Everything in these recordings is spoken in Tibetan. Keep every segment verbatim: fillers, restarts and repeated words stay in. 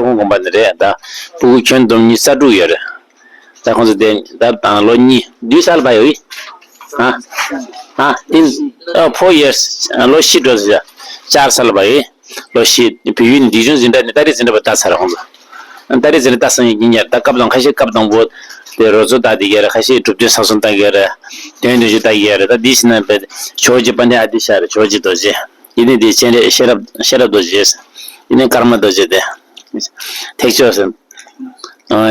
ཁོང་དགོན་པ་ནས་རེད། ད་སྤུ་གུ་ཁྱོན་བསྡོམས་ཉི་ཤུ་རྩ་དྲུག་ཡོད་རེད། ད་ཁོང་ཚོ་དེ་ད་དང་ལོ་གཉིས་བདུན་ས་ལ་བ་ཡོད་ཨི། ཨ་ཨ་ཏིན་ཨ་four years། ལོ་བཞི་འགྲོ་ཟེར་བྱ་ཆར་ས་ལ་བ་ཡོད། ལོ་བཞི་བོད་ཡུལ་འདི་བྱུང་འཛིན་གྲྭ་ནས་ཏ་རིག་འཛིན་གྲྭ་བ་ལྟ་ཚར་ཁོང་ཚོ། ཏ་རིག་འཛིན་གྲྭ་ལྟ་སང་ཡིན་ཉར་ད་སྐབས་དང་ཁ་ཤས་སྐབས་དང་པོ་དེ་རོ་ཚོ་ད་དེ་ག་རེ་ཁ་ཤས་གྲུབ་དོན་ས་གསུམ་ལྟ་གི་རེད། དོན་དོན་ཞུ་ལྟ་གི་རེད། ད་འདི་ཕྱི་ན་བེད་ཇོ་བོ་རྗེ་པཎྜི་ཏ་ཨ་ཏི་ཤ་རེད། ཇོ་བོ་རྗེ་རྡོ་རྗེ། ཡིན་ནི་དེ་སྤྱན་རས་ཤེས་རབ་ཤེས་རབ་རྡོ་རྗེ། ཡིན་ནི་ཀརྨ་རྡོ་རྗེ་དེ། ཐེག་མཆོག་ཟེར།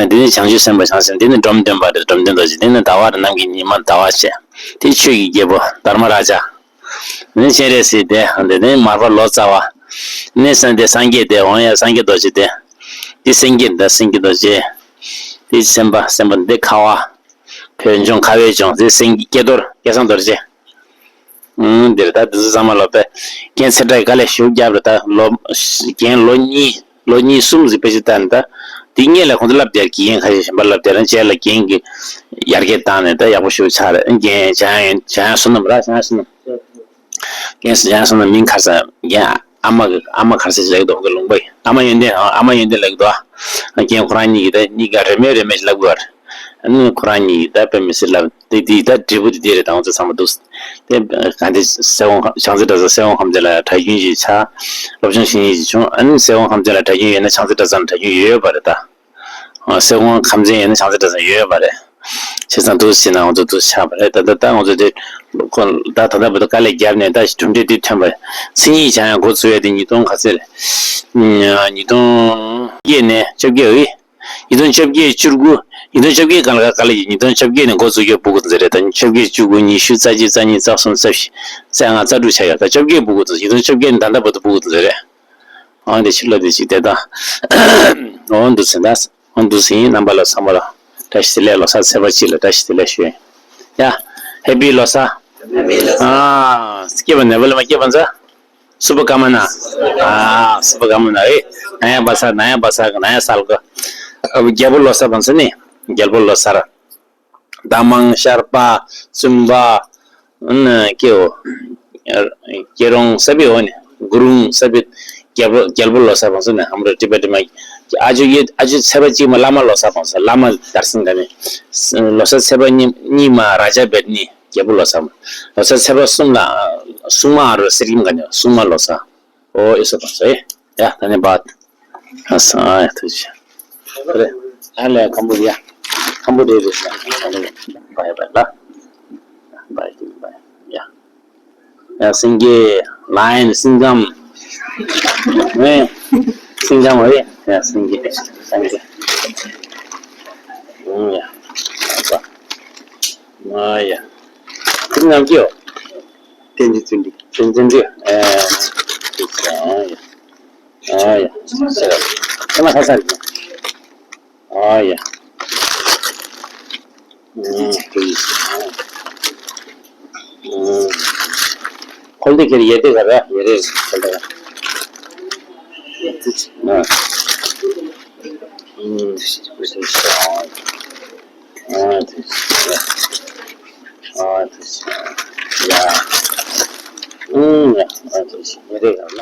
འདི་ནི་བྱང་ཆུབ་སེམས་དཔའ་བྱང་སེམས། འདི་ནི་འབྲོམ་སྟོན་པ་རེད། འབྲོམ་སྟོན་རྡོ་རྗེ། འདི་ནི་ཟླ་བ་རེད། ནམ་གྱི་ཉི་མ་ཟླ་བ་བྱས། དེ་ཆོས་ཀྱི་རྒྱལ་པོ་དྷརྨ་རཱ་ཛ། འདི་ནི་སྤྱན་རས་གཟིགས་དེ། འདི་ནི་མར་པ་ལོ་ཙཱ་བ། འདི་ནི་སངས་དེ་སངས་རྒྱས་དེ། འོང་ཡ་སངས་རྒྱས་རྡོ་རྗེ་དེ། འདི་སེང་གེ་འདི་སེང་གེ་རྡོ་རྗེ། འདི་སེམས་དཔའ་སེམས་དཔའ་འདི་ཁ་བ། བོད་ལྗོངས་ཁ་བའི་ལྗོངས་འདི་སེང་གེ་ཀྱེ་རྡོར་སྐལ་བཟང་རྡོ་རྗེ། ཨུམ། འདིར་ད་འདི་ཚོ་ཚང་མ་ལོ་པས་རྒན་ཚེ་བཀྲ་གི་དཀའ་ལས་ཞུགས་རྒྱབ་རེད། ད་ལོ་རྒན་ལོ་གཉིས་ལོ་གཉིས་གསུམ་ཟིག་དཔེ་ཆ་ལྟ་ནས་ད་འདི་སྔོན་ལ་ཁོང་ཚོ་བསླབ་བསྡད། དགེ་རྒན་ཁ་ཤས་གཞན་པ་བསླབ་བསྡད་རང་བཅས་ལ་རྒན་གྱི་ཡར་རྒྱས་བཏང་ནས་ད་ཡག་པོ་ཞུ་ཆགས་རེད། རྒན་བྱང་ཡོན་བྱང་ཡོན་བསོད་ནམས་ར་བྱང་ཡོན་བསོད་ནམས། རྒན་བྱང་ཡོན་བསོད་ནམས་མིང་ཁར་ས་རྒན་ཨ་མ་གི་ཨ་མ་གར་ས་ཞིག་ལེགས་འདུག་གི་ལུང་པའི་ཨ་མ་ཡོན་ཏན་ཨ་མ་ཡོན་ཏན་ལེགས་འདུག་ཨ། རྒན་ཁོ་རང་གཉིས་ཀྱི་ད་གཉིས་ཀ་རེ་མེད་རེ་མེད་ཞིག་ལབ་དགོས་རེད། ཨ་ནི་ཁོ་རང་གཉིས་ཀྱི་ད་དཔེ་མི་སྲིད་ལབ་དེ་དེ་ད་འབྲས་བུ་དེ་དེ་རེད། ད་ང་ཚོ་ཚང་མ་འདུག་དེ་ག་འདི་སེ་བོང་ཁམས་བྱང་རྩེ་གྲྭ་ཚང་སེ་བོང་ཁམས་ཅན་ལ་གྲྭ་རྒྱུན་ཞིག་ཆགས། སློབ་སྦྱོང་བྱེད་མཁན་ཞིག་བྱུང་། ཨ་ནི་སེ་བོང་ཁམས་ཅན་ལ་གྲྭ་རྒྱུན་ཡོད་ན་བྱང་རྩེ་གྲྭ་ཚང་ལ་གྲྭ་རྒྱུན་ཡོད་པ་རེད་ད། ཨ་སེ་བོང་ཁམས་ཅན་ཡོད་ན་བྱང་རྩེ་གྲྭ་ཚང་ཡོད་པ་རེད། བྱས་ཙང་འདུག་ཟེར་ན་ང་ཚོ་འདུག་ཆགས་པ་རེད། ད་ད་ད་ང་ཚོ་དེ་ཁོ་ད་ད་ལྟ་བར་དུ་དཀའ་ལས་བརྒྱབ་ནས་ད་གྲུབ་འབྲས་འདི་ཐོན་པ། མཚན་ཉིད་སྦྱང་ཡ་འགོ་བཙུགས་ཡ་དེ་ཉིས་སྟོང་ག་ཚོད་རེད། ཉིས་སྟོང་བརྒྱད་ནས་བཅོ་བརྒྱད་འོས། ཉིས་སྟོང་བཅོ་བརྒྱད་བཅུ་དགུ། ཉིས་སྟོང་བཅོ་བརྒྱད་སྒང་ལ་ག་ལ་ཡིན། ཉིས་སྟོང་བཅོ་བརྒྱད་ནས་འགོ་བཙུགས་རྒྱུ་སྤུ་གུ་ཚོ་རེད། ད་བཅོ་བརྒྱད་བཅུ་དགུ་ཉི་ཤུ་རྩ་གཅིག་རྩ་གཉིས་རྩ་གསུམ་རྩ་བཞི་རྩ་ལྔ་རྩ་དྲུག་ཆགས་ཡོད། ད་བཅོ་བརྒྱད་སྤུ་གུ་ཚོ་ཉིས་སྟོང་བཅོ་བརྒྱད་ནས་ད་ལྟ་བར་དུ་སྤུ་གུ་ཚོ་རེད། ཨང་དེ་ཕྱི་ལོ་དེ་ཅིག་དེ་ད་འོང་འདུག་ཟིན་ད་འོང་འདུག་ཟིན། རྣམ་པ་ལ་ཚང་མ་ལ་བཀྲ་ཤིས་བདེ་ལེགས། ལོ་གསར་ཚེས་པ་གཅིག་ལ་བཀྲ་ཤིས་བདེ་ལེགས་ཞུ་ཡིན། ཡ་ཧེ་པི་ལོ་གསར། ཨ་སྐྱེས་པ་ནད་པ་ལ་མ་སྐྱེས་པ་ཚ། སུ་བ་ཀ་མ་ན། ཨ་སུ་བ་ཀ་མ་ན་ཨེ། ན་ཡ་བ་ས་ན་ཡ་བ་ས་ན་ཡ་སལ་ག་རྒྱལ་པོ་ལོ་གསར་བང་སོ་ནི། རྒྱལ་པོ་ལོ་གསར། རྟ་མང་ཤར་པ། བཙུན་པ། ཨ་ནི་སྐྱེ་བོ། སྐྱེ་རོང་ས་བི་འོ་ནི། གུ་རུང་ས་བི། རྒྱལ་པོ་རྒྱལ་པོ་ལོ་གསར་བང་སོ་ནི་ཧམ་ར་ཏི་པ་ཏི་མ། ཨ་ཇུ་ཡེ་ཨ་ཇུ་ཚེས་པ་གཅིག་མ་བླ་མ་ལོ་གསར་བང་སོ་བླ་མ་དར་སིང་ག་ནི། ལོ་གསར་ཚེས་པ་གཉིས་གཉིས་མ་ར་ཇ་བེད་ནི། རྒྱལ་པོ་ལོ་གསར། ལོ་གསར་ཚེས་པ་གསུམ་ལ་སྲུང་མ་ཨ་རུ་སེར་སྐྱིམ་ག་ནི་སྲུང་མ་ལོ་གསར། ཨོ་ཨེ་སོ་བང་སོ་ཨེ། ཡ་ད་ནི་བ། ཨ་སང་ཨ་ཡ་ཐུགས་རྗེ་ཆེ། རེད། ཨ་ལས་ཁམ་བུ་ཡ། ཁམ་བུ་རེད་རེད་ཤག་བ་ཡ་བ་ལ། བ་ཡ་བ་ཡ། ཡ་སེང་གེ། ལའེན། སེང་ལྕམ། ཨེ། སེང་ལྕམ་རེད། ཡ་སེང་གེ་སེང་གེ། ཨུ་ཡ། ཨ་ཡ། ཁྱིམ་ནང་སྐྱེའོ། བསྟན་འཛིན་བརྩོན་འགྲུས། བསྟན་འཛིན་བརྩོན་འགྲུས། ཨེ། ཨ་ཡ། ཨ་ཡ། ཁྱེད་མ་ཁ་ས་རེད། ཨ་ཡ། ཨུམ། ཁོལ་ཏེ་ཁྱེར་ཡེ་ཏེ་ག་ར་ཡེ་རེ་ཁོལ་ཏེ་ག། ཨ། ཨུམ། ཨ་དེ་ཡ། ཨ་དེ་ཡ། ཨུམ་ཡ། ཨ་དེ་མི་རེ་ག་ལ།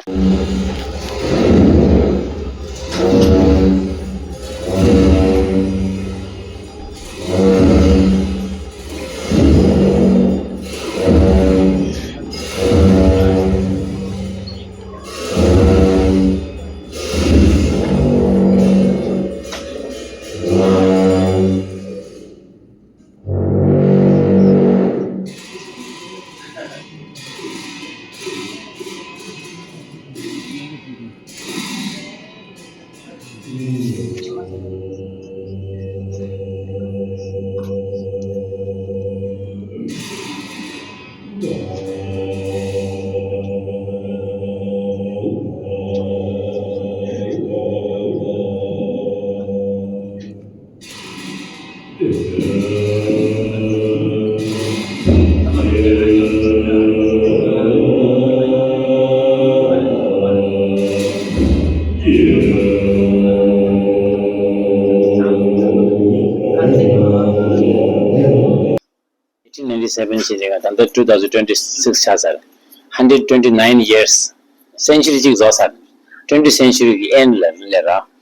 eighteen ninety seven ཞེས་བྱ་བ་ད་ལྟ་two thousand twenty six ཆགས་ཚར། Hundred twenty nine years, century གཅིག་རྫོགས་ཚར། Twenty century གི་end ལ་ལས་ར།